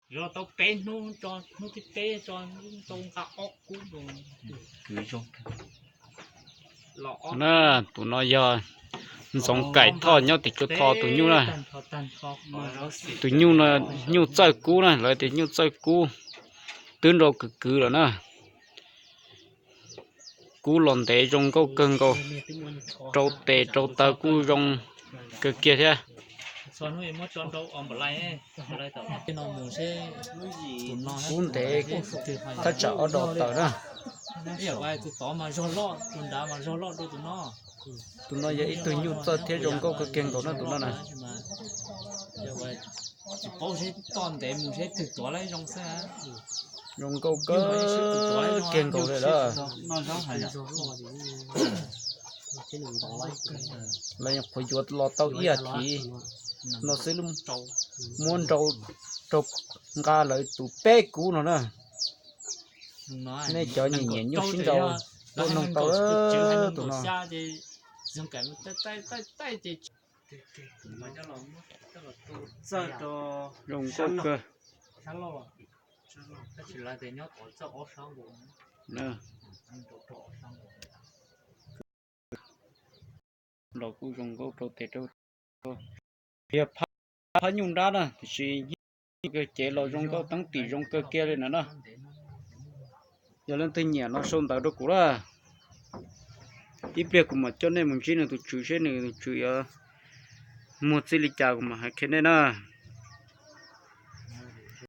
Zov tau peb hnub, tso hnub thib peb tso, tau nqa ob kub. Na, tus no yog Ntxoov Kaim Thoj nyob tim Tsua Tho tus nyuj na. Tus nyuj no nyuj txawj kub na, lawv tias nyuj txawj kub, twb nrau kwv kwv lawm na. Kub los ntev zoo nkauj kawg nkaus, rau tes rau taw kuj zoo kawg kiag thiab. Kub ntev kuj thaj tsam ob dos tawm na. Tus no yog ib tug nyuj txawj thiab zoo nkauj kawg kiag nkaus na tus no na. Zoo nkauj kawg kiag nkaus li lawm. Lawv nyuam qhuav yuav los tau ib as thiv no xwb, muab nrau rau nqa lawv tus peb kub no na. Nej cov nyiam nyiam nyuj sib nrau tuaj noog tau tus no. Zoo nkauj kawg. Los kuj zoo nkauj rau tes rau taw. Yog phab nyuj nrab na, tiam sis nyuj kawg cev los zoo nkauj teeb tim zoo kawg kiag li na no. Yog leej twg nyiam no sau ntawv rau kuv na. Ib pliag kuv mam coj nej mus ntsib nws tus tswv seb nws tus tswv yuav muag txij li cas kuv mam hais qhia nej na.